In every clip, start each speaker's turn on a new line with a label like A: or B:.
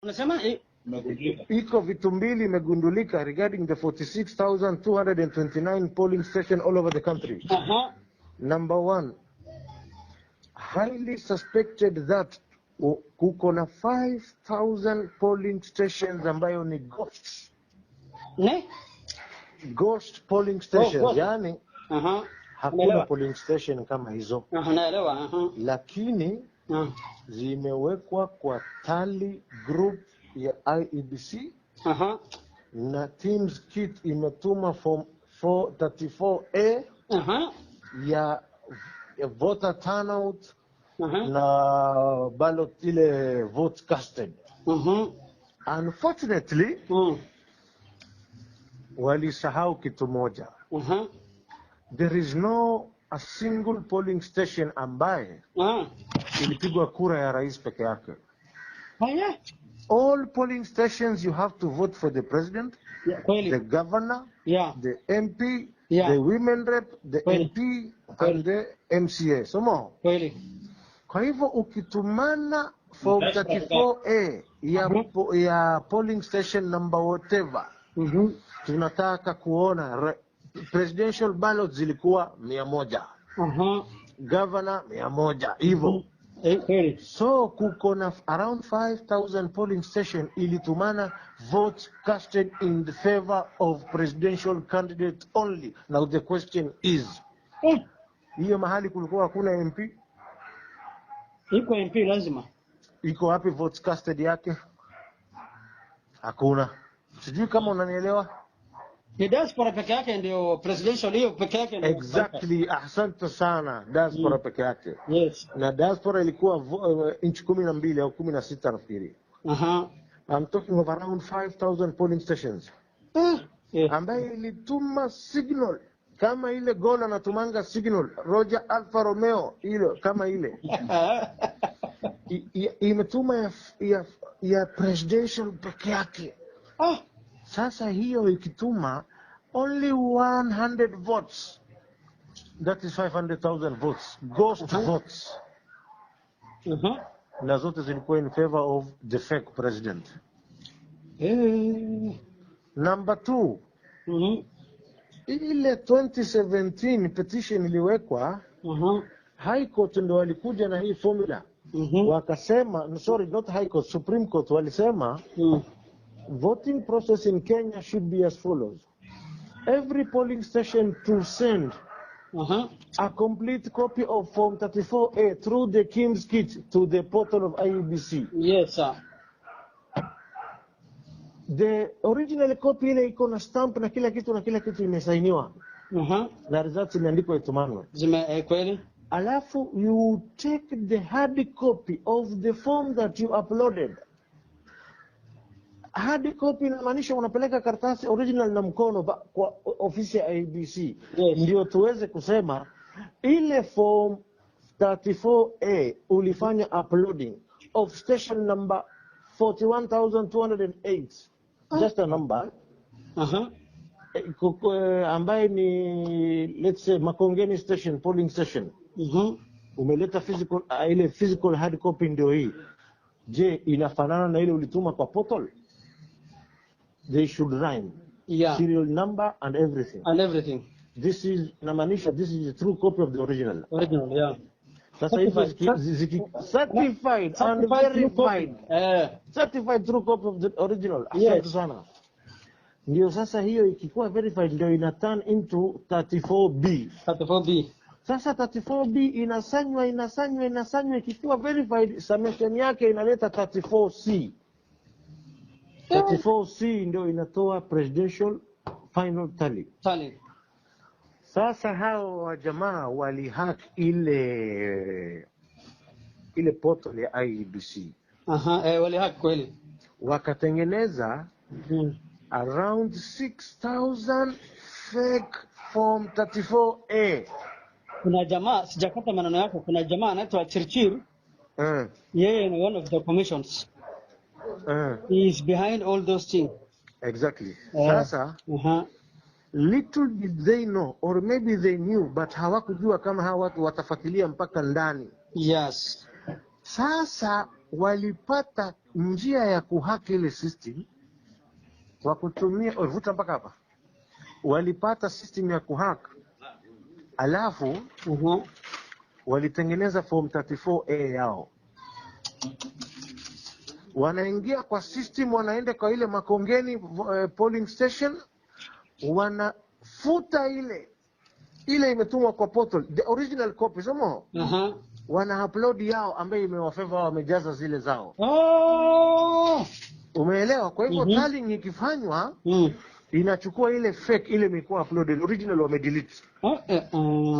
A: Unasema
B: Iko vitu mbili imegundulika regarding the 46,229 polling station all over the country. Number one, highly suspected that kuko na 5,000 polling stations ambayo ni ghosts.
A: Ne?
B: Ghost polling stations,
A: Ghost.
B: Yani hakuna
A: Naelewa.
B: Polling station kama hizo,
A: Aha, naelewa.
B: Lakini zimewekwa kwa tally group ya IEBC na KIEMS kit imetuma form 434A ya voter turnout na ballot, ile vote casted. Unfortunately, walisahau kitu moja. There is no a single polling station ambaye ilipigwa kura ya rais peke yake.
A: Haya.
B: All polling stations, you have to vote for the president,
A: Kweli.
B: The governor, the MP, the women rep, the
A: Kweli.
B: MP
A: Kweli.
B: And the MCA. Somo.
A: Kweli.
B: Kwa hivyo ukitumana form 34A ya polling station number whatever, tunataka kuona presidential ballot zilikuwa 100, governor 100, hivyo.
A: Kweli.
B: So kuko na around 5000 polling station ilitumana votes casted in the favor of presidential candidate only. Now the question is, hiyo mahali kulikuwa hakuna MP?
A: Iko MP lazima.
B: Iko wapi votes casted yake? Hakuna. Sijui kama unanielewa.
A: Ni diaspora peke yake ndio presidential, hiyo peke yake ndio.
B: Exactly, asante sana. Diaspora peke yake. Na diaspora ilikuwa nchi 12 au 16 nafikiri. I'm talking of around 5000 polling stations ambaye ilituma signal kama ile goal anatumanga signal Roger Alfa Romeo, ile kama ile imetuma ya presidential peke yake. Sasa hiyo ikituma only 100 votes, that is 500,000 votes, ghost votes, na zote zilikuwa in favor of the fake president. Number two, ile 2017 petition iliwekwa, High Court ndo walikuja na hii formula, wakasema, no, sorry, not High Court, Supreme Court walisema voting process in Kenya should be as follows: every polling station to send a complete copy of Form 34A through the KIEMS kit to the portal of IEBC.
A: Yes, sir.
B: The original copy ile iko na stamp na kila kitu imesainiwa na results imeandikwa, itumanwe.
A: Kweli.
B: Alafu you take the hard copy of the form that you uploaded. Hard copy inamaanisha unapeleka karatasi original na mkono kwa ofisi ya IEBC, ndio tuweze kusema ile form 34A ulifanya uploading of station number 41208, just a number, ambaye ni, let's say, Makongeni station, polling station, umeleta physical, ile physical hard copy ndio hii. Je, inafanana na ile ulituma kwa portal? They should rhyme, serial number and everything.
A: And everything.
B: This is inamaanisha this is a true copy of the original.
A: Original, yeah.
B: Sasa hizo certified and
A: Certified true copy.
B: Verified, certified true copy of the original. Asante sana. Ndio sasa hiyo ikikuwa verified ndio ina turn into 34B.
A: 34B.
B: Sasa 34B inasanywa, inasanywa, inasanywa, ikikuwa verified, summation yake inaleta 34C. 34C ndio inatoa presidential final tally.
A: Tally.
B: Sasa hao wajamaa walihack ile portal ya IEBC,
A: Walihack kweli.
B: Wakatengeneza around 6000 fake form 34A.
A: Kuna jamaa, sijakata maneno yako, kuna jamaa anaitwa Chirchir, yeye ni one of the commissions. He is behind all those things.
B: Exactly. Sasa little did they know, or maybe they knew, but hawakujua kama hawa watu watafuatilia mpaka ndani. Sasa Walipata njia ya kuhack ile system kwa kutumia, oh, vuta mpaka hapa. Walipata system ya kuhack, alafu walitengeneza form 34A yao. Wanaingia kwa system, wanaenda kwa ile Makongeni polling station, wanafuta ile imetumwa kwa portal, the original copy somo. Wana upload yao ambayo imewafavor, wamejaza zile zao.
A: Oh!
B: Umeelewa? Kwa hivyo tallying ikifanywa inachukua ile fake, ile imekuwa uploaded, original wamedelete.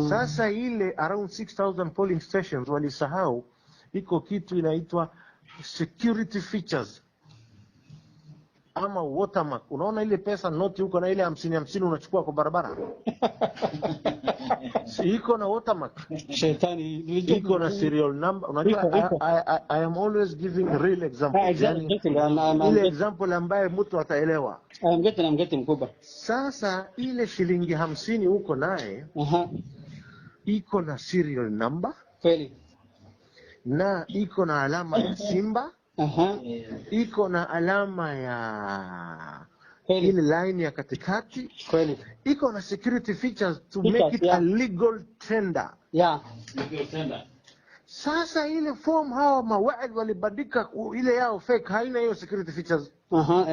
B: Sasa ile around 6000 polling stations walisahau iko kitu inaitwa security features ama watermark. Unaona ile pesa noti huko na ile 50 50 unachukua kwa barabara, si iko na watermark?
A: Shetani.
B: Iko na serial number. Unajua,
A: Iko, iko.
B: I am always giving real examples.
A: Exactly.
B: Yani,
A: I'm
B: ile
A: getting,
B: example ambaye mtu ataelewa.
A: I'm getting mkubwa.
B: Sasa ile shilingi 50 huko naye iko na serial number na iko na alama ya simba, iko na alama ya ile line ya katikati, iko na security features to
A: Features,
B: make it a legal tender. Sasa ile form hawa mawaid walibandika ile yao fake, haina hiyo security features.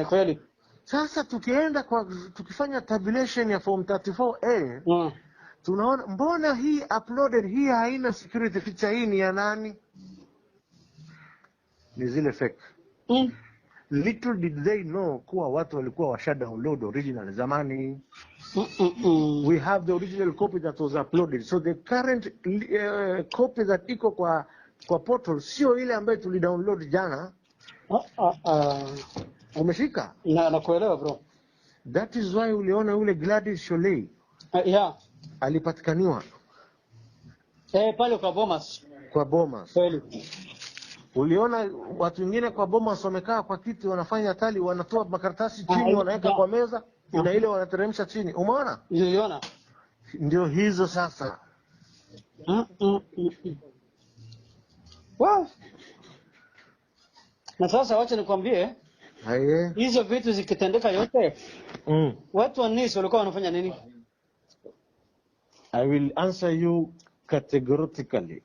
A: Kweli.
B: Sasa tukienda kwa tukifanya tabulation ya form 34A, tunaona mbona hii uploaded hii haina security feature, hii ni ya nani? Ni zile fake. Little did they know kuwa watu walikuwa washa download original zamani. We have the original copy that was uploaded, so the current copy that iko kwa portal sio ile ambayo tulidownload jana. Umeshika?
A: Na nakuelewa, bro.
B: That is why uliona yule Gladys Shollei alipatikaniwa
A: Eh, pale kwa Bomas.
B: Kwa Bomas. Uliona watu wengine kwa Bomas wamekaa kwa kiti wanafanya tally, wanatoa makaratasi chini, wanaweka kwa meza na ile wanateremsha chini. Umeona?
A: Niliona.
B: Ndio hizo sasa.
A: Wow. Na sasa wacha nikwambie,
B: Haye.
A: Hizo vitu zikitendeka yote, watu wa NIS walikuwa wanafanya nini?
B: I will answer you categorically.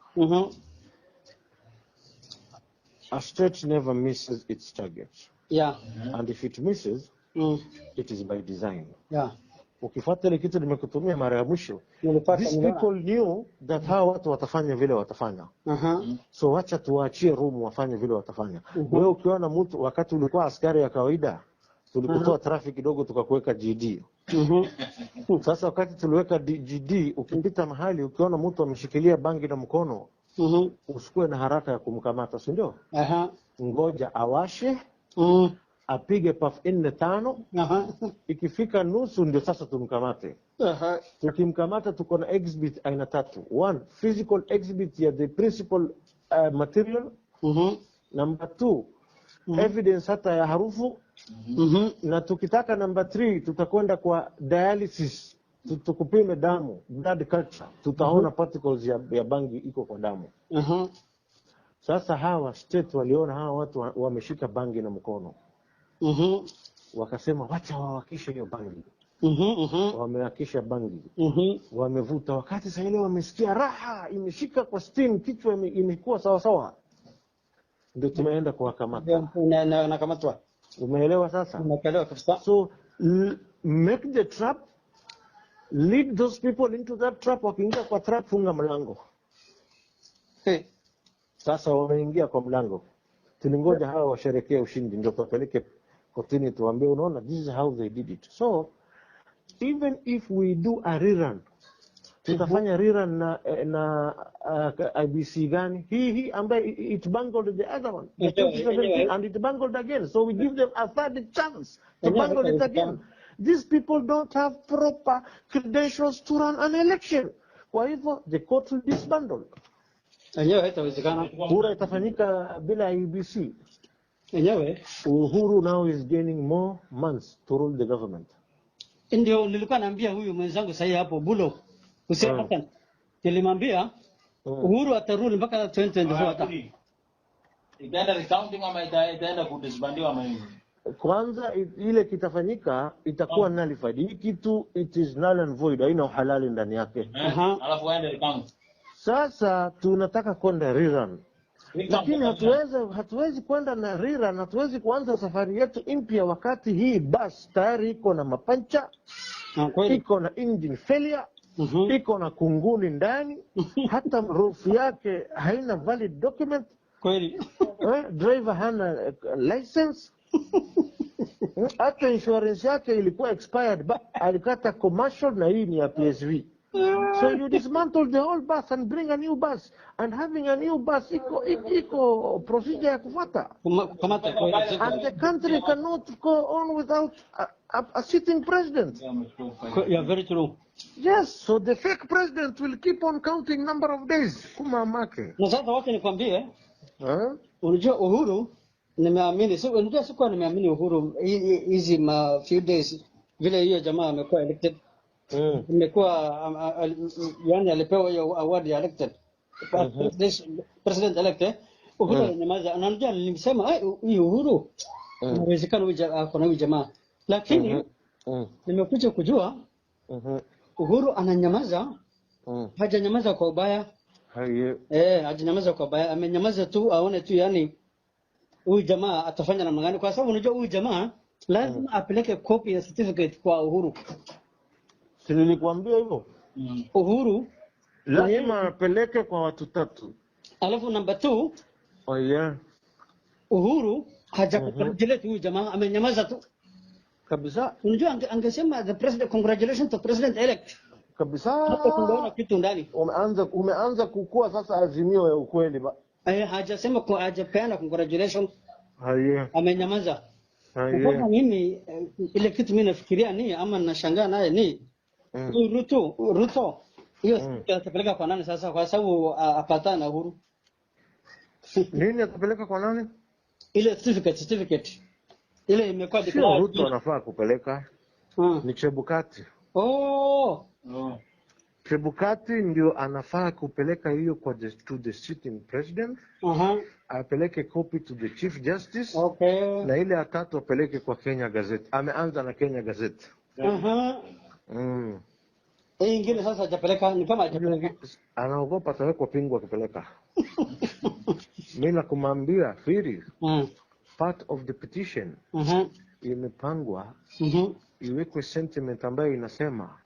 B: A state never misses its target. And if it misses, it is by design. Ukifuata ile kitu nimekutumia mara ya mwisho,
A: Nilipata,
B: these
A: niliona.
B: people knew that hawa watu watafanya vile watafanya. So wacha tuwaachie room wafanye vile watafanya. Wewe ukiona mtu, wakati ulikuwa askari ya kawaida, tulikutoa traffic kidogo tukakuweka GD. Sasa wakati tuliweka GD, ukipita mahali ukiona mtu ameshikilia bangi na mkono, usikuwe na haraka ya kumkamata, si ndio?
A: Aha.
B: Ngoja awashe, apige puff nne tano, ikifika nusu ndio sasa tumkamate. Tukimkamata tuko na exhibit aina tatu. One, physical exhibit ya the principal material. Number two, evidence hata ya harufu. Na tukitaka number three, tutakwenda kwa dialysis, tukupime damu, blood culture, tutaona particles ya bangi iko kwa damu. Sasa hawa state waliona hawa watu wameshika bangi na mkono, wakasema wacha wawakishe hiyo bangi. Wamewakisha bangi, wamevuta. Wakati saa ile wamesikia raha imeshika kwa steam, kichwa imekuwa sawasawa, ndio tumeenda kuwakamata.
A: Nakamatwa.
B: Umeelewa sasa?
A: Naelewa kabisa.
B: So make the trap, lead those people into that trap. Wakiingia kwa trap, funga mlango.
A: Hey.
B: Sasa wameingia kwa mlango, tulingoja hawa washerekee ushindi ndio tuwapeleke kotini, tuambie, unaona, this is how they did it. So even if we do a rerun, tutafanya rerun na IEBC gani? Hii hii ambaye it bungled the other one, the 2017, and it bungled again, so we give them a third chance to bungle it again. These people don't have proper credentials to run an election. Kwa hivyo the court will disbundle.
A: Enyewe haitawezekana.
B: Kura itafanyika bila IEBC.
A: Enyewe.
B: Uhuru now is gaining more months to rule the government.
A: Ndio nilikuwa naambia huyu mwenzangu sahii hapo Bulo Hussein Hassan, nilimwambia Uhuru atarule mpaka 2024 hata.
C: Itaenda recounting ama itaenda kudisbandiwa ama nini?
B: Kwanza ile kitafanyika itakuwa nullified. Hii kitu it is null and void, haina uhalali ndani yake.
C: Alafu waende recount.
B: Sasa tunataka kwenda rerun. Lakini hatuwezi kwenda na rerun, hatuwezi kuanza safari yetu mpya wakati hii bus tayari iko na mapancha, iko na engine failure, iko na kunguni ndani, hata roof yake haina valid document.
A: Kweli.
B: Driver hana license. Hata insurance yake ilikuwa expired, but alikata commercial na hii ni ya PSV. So you dismantle the whole bus and bring a new bus, and having a new bus iko procedure ya kufuata. And the country cannot go on without a sitting president.
A: Yeah, very true.
B: Yes, so the fake president will keep on counting number of days. Kumamake.
A: Na sasa wacha nikwambie, unajua Uhuru nimeamini, so unajua sikuwa nimeamini Uhuru hizi ma few days vile hiyo jamaa amekuwa elected. Imekuwa yani alipewa hiyo award ya elected. President elect. Uhuru alinyamaza. Na unajua nilimsema hii Uhuru inawezekana huyu kuna huyu jamaa. Lakini nimekuja kujua Uhuru ananyamaza. Hajanyamaza kwa ubaya. Hajanyamaza kwa ubaya. Amenyamaza tu aone tu yani huyu jamaa atafanya namna gani, kwa sababu unajua huyu jamaa lazima apeleke copy ya certificate kwa Uhuru.
B: Si nilikwambia hivyo?
A: Uhuru
B: lazima apeleke kwa watu tatu.
A: Alafu number 2,
B: oh yeah,
A: Uhuru hajakongratulate huyu jamaa, amenyamaza tu
B: kabisa.
A: Unajua angesema the president, congratulations to president elect
B: kabisa.
A: Hapo tungeona kitu ndani.
B: Umeanza kukua sasa azimio ya ukweli ba.
A: Hajasema, hajapeana congratulations.
B: Haya.
A: Amenyamaza.
B: Haya.
A: Mimi ile kitu mimi nafikiria ni ama nashangaa naye ni Ruto hiyo atapeleka kwa nani sasa, kwa sababu apatana na Uhuru.
B: Nini atapeleka kwa nani?
A: Ile certificate. Ile imekuwa
B: declared. Ruto anafaa kupeleka. Ni Chebukati.
A: Oh.
B: Chebukati ndio anafaa kupeleka hiyo kwa to the sitting president. Apeleke copy to the chief justice.
A: Okay.
B: Na ile ya tatu apeleke kwa Kenya Gazette. Ameanza na Kenya Gazette.
A: Hii ingine sasa hajapeleka, ni kama hajapeleka.
B: Anaogopa atawekwa pingu akipeleka. Mimi nakumwambia Firi, part of the petition imepangwa iwekwe sentiment ambayo inasema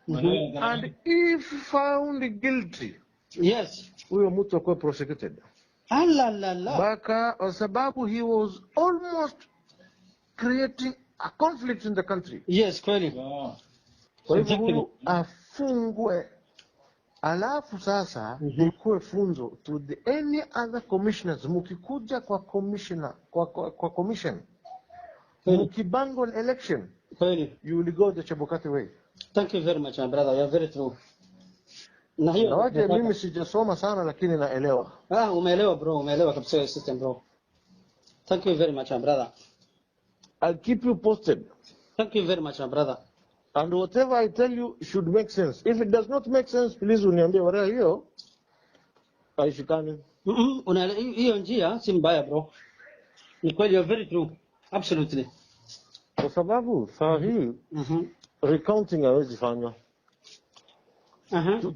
B: and if found guilty,
A: yes,
B: huyo mtu akuwe prosecuted.
A: Ala la la.
B: Baka kwa sababu he was almost creating a conflict in the country.
A: Yes, kweli.
B: Kwa hivyo huyu afungwe. Alafu sasa ikuwe funzo to the any other commissioners. Mukikuja kwa commissioner, kwa commission, mukibango election,
A: kweli,
B: you will go the Chebukati way.
A: Thank you very much my brother, you are very true. Na hiyo
B: waje mimi sijasoma sana lakini naelewa.
A: Umeelewa bro, umeelewa kabisa system bro. Thank you very much my brother.
B: I'll keep you posted.
A: Thank you very much my brother.
B: And whatever I tell you should make sense. If it does not make sense, please uniambie wala hiyo haishikani.
A: Hiyo njia si mbaya bro. Ni kweli, you're very true. Absolutely.
B: Kwa sababu saa hii recounting haiwezi fanywa.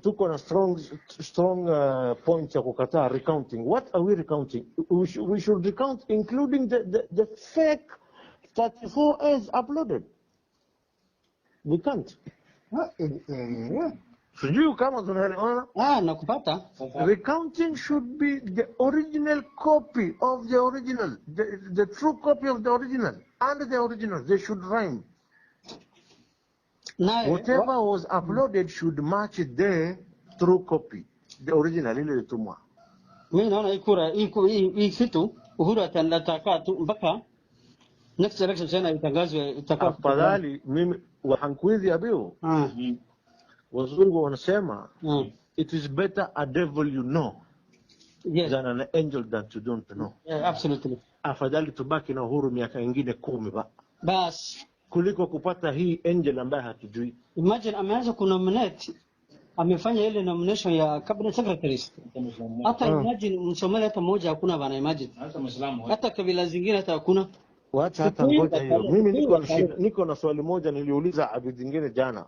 B: Tuko na strong point ya kukataa recounting. What are we recounting? We should recount including the fake 34As uploaded. We can't. Sijui kama tunaelewana.
A: Nakupata.
B: Recounting should be the original copy of the original, the true copy of the original and the original. They should rhyme. Whatever was uploaded should match the true copy, the original ile ilitumwa.
A: Mimi naona hii kura hii kitu Uhuru atataka tu mpaka next election tena itangazwe itakuwa.
B: Afadhali mimi wahankuizi abiu. Wazungu wanasema it is better a devil you know, yes, than an angel that you don't know.
A: Yeah, absolutely.
B: Afadhali tubaki na Uhuru miaka ingine 10 ba.
A: Bas.
B: Kuliko kupata hii angel ambaye hatujui.
A: Imagine ameanza kunominate, Amefanya ile nomination ya cabinet secretaries. Hata imagine Msomali hata mmoja hakuna bana, imagine.
C: Hata Muislamu.
A: Hata kabila zingine hata hakuna.
B: Wacha hata
A: Kikuyu
B: ngoja hiyo.
A: Wakaria,
B: Mimi
A: Kikuyu
B: niko na
A: Wakaria.
B: niko na swali moja niliuliza Abid zingine jana.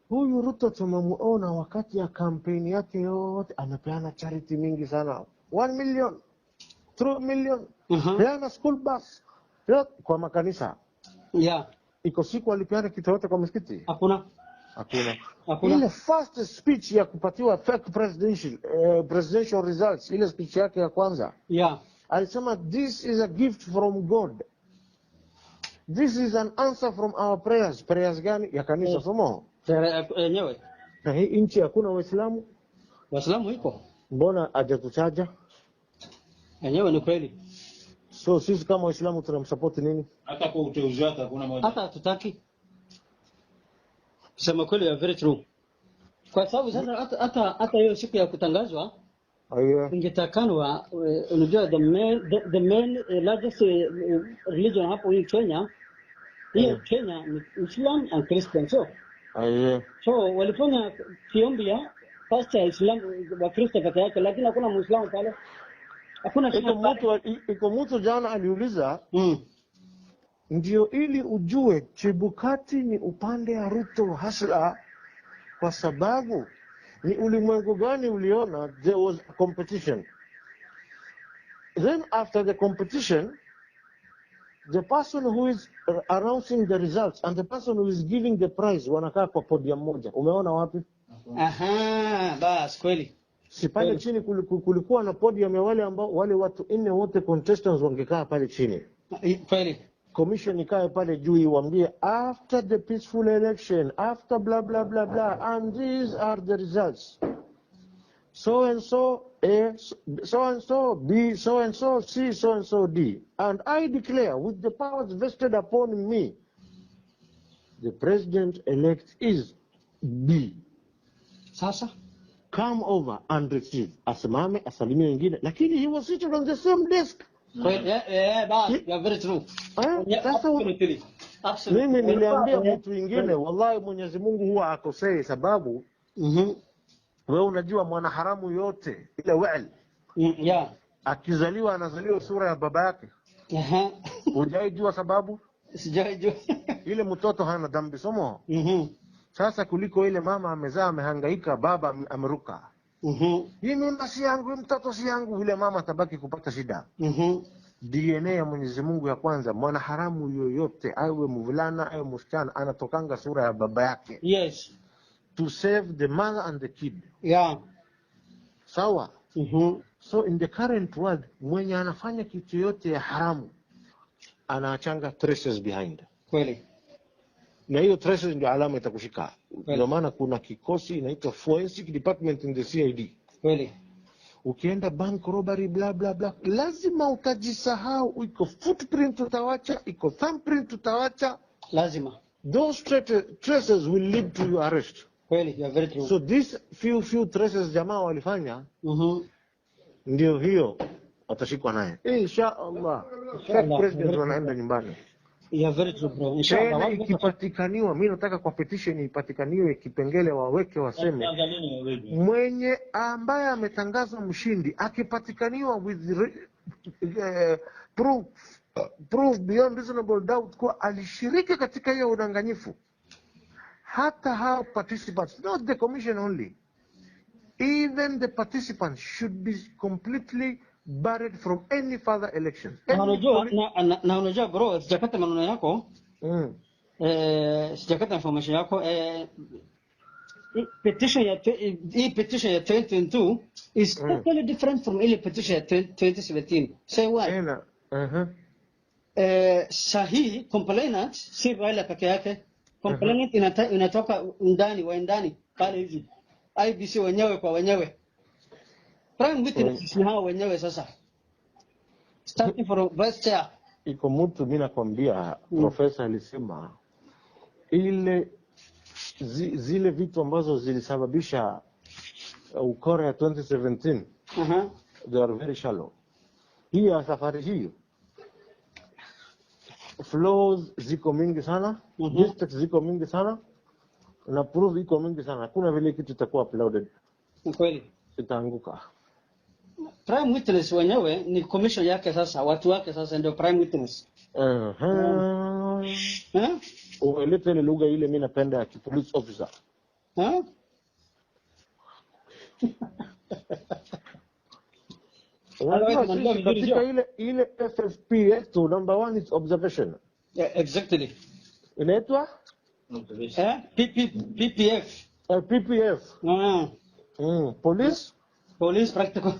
B: Huyu Ruto tumemuona wakati ya kampeni yake yote amepeana charity mingi sana, 1 million, 2 million, peana school bus yote kwa makanisa. Iko siku alipeana kitu yote kwa msikiti?
A: Hakuna.
B: Hakuna.
A: Hakuna.
B: Ile first speech ya kupatiwa fake presidential results, ile speech yake ya kwanza alisema this is a gift from God. This is an answer from our prayers. Prayers gani? Ya kanisa somo.
A: Yenyewe.
B: Na hii nchi hakuna Waislamu?
A: Waislamu iko.
B: Mbona hajatutaja?
A: Yenyewe ni kweli.
B: So sisi kama Waislamu tunamsupport nini?
C: Hata kwa uteuzi wake hakuna moja.
A: Hata hatutaki. Kusema kweli ya very true. Kwa sababu sasa hata hiyo siku ya kutangazwa ingetakanwa, unajua the main largest religion hapo hii Kenya, hiyo Kenya ni Islam and Christian, so so walifanya kiombi ya pastor ya Islam wa Kristo peke yake, lakini hakuna Muislamu pale, hakuna
B: Iko
A: shida pale.
B: mtu iko mtu jana aliuliza ndio ili ujue Chebukati ni upande ya Ruto hustler, kwa sababu ni ulimwengu gani uliona there was a competition, then after the competition the person who is announcing the results and the person who is giving the prize wanakaa kwa podium moja. Umeona wapi?
A: Aha, bas kweli.
B: Si pale chini kulikuwa na podium ya wale ambao wale watu nne wote contestants wangekaa pale chini.
A: Kweli.
B: Commission ikae pale juu iwaambie after the peaceful election, after blah blah blah blah, and these are the results. So and so A, so and so B, so and so C, so and so D. And I declare with the powers vested upon me, the president elect is B.
A: Sasa
B: Come over and receive. Asimame asalimie wengine, lakini he was seated on the same desk.
A: Kweli, bas, you are very true.
B: Eh,
A: Yeah,
B: sasa
A: absolutely. Absolutely.
B: mimi niliambia mtu ingine, wallahi Mwenyezi Mungu huwa akosei, sababu wewe unajua mwanaharamu yote ile wel akizaliwa anazaliwa sura ya baba yake. Hujaijua sababu?
A: Sijaijua.
B: Ile mtoto hana dhambi somo. Sasa kuliko ile mama amezaa amehangaika, baba ameruka, hii mimba si yangu, hii mtoto si yangu, yule mama atabaki kupata shida. DNA ya Mwenyezi Mungu ya kwanza, mwanaharamu yoyote awe mvulana awe msichana, anatokanga sura ya baba yake to save the mother and the kid. Sawa? So in the current world, mwenye anafanya kitu yote ya haramu anaachanga traces behind, na hiyo traces ndio alama itakushika. Ndio maana kuna kikosi inaitwa forensic department in the CID. Ukienda bank robbery bla bla bla, lazima utajisahau. Iko footprint utawacha, iko thumbprint utawacha.
A: Lazima.
B: Those traces will lead to your arrest.
A: Kweli, you are very true.
B: So these few traces jamaa walifanya ndio hiyo watashikwa naye insha Allah. Fake
A: Inshallah.
B: president wanaenda nyumbani.
A: You are very true, bro. Inshallah.
B: Tena
A: Watu
B: ikipatikaniwa, mi nataka kwa petition ipatikaniwe kipengele waweke waseme
C: Kwanza lini wewe?
B: mwenye ambaye ametangazwa mshindi akipatikaniwa with proof beyond reasonable doubt kuwa alishiriki katika hiyo udanganyifu, hata hao participants, not the commission only, even the participants should be completely barred from any further elections.
A: Na
B: Any
A: unajua na unajua bro, sijakata maneno yako. Sijakata information yako. Hii petition ya 2022 is totally different from ile petition ya 2017. Say why?
B: Tena, uh-huh.
A: Sahihi complainant si Raila peke yake. Complainant inatoka ndani wa ndani pale hivi. IEBC wenyewe kwa wenyewe. Prime witness ni hao wenyewe sasa. Starting from vice chair.
B: Iko mtu mi nakwambia, profesa alisema ile zile vitu ambazo zilisababisha ukora ya 2017 they are very shallow. Hii ya safari hii flaws ziko mingi sana, districts ziko mingi sana. Na proof iko mingi sana, hakuna vile kitu itakuwa uploaded,
A: Ni kweli.
B: itaanguka.
A: Prime witness wenyewe ni commission yake sasa, watu wake sasa ndio prime witness. Eh?
B: Umeleta ile lugha ile mi napenda ya police officer.
A: Eh?
B: Unajua
A: Otherwise unajua
B: sisi
A: vizuri
B: katika
A: sio?
B: ile FFP yetu, number one is observation.
A: Yeah, exactly.
B: Inaitwa
A: Eh? PP, PPF.
B: PPF.
A: Ah,
B: Police
A: Police practical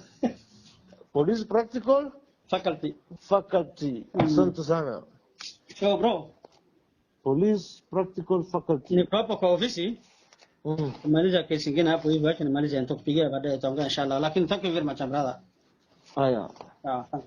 B: Police Practical
A: faculty.
B: Faculty. Asante sana.
A: So bro,
B: Police Practical Faculty.
A: niko hapo kwa ofisi kumaliza kesi ingine hapo hivi, acha nimalize, nitakupigia baadaye, tutaongea inshallah. Lakini thank you very much, brother.
B: Haya.
A: Ah, thank you.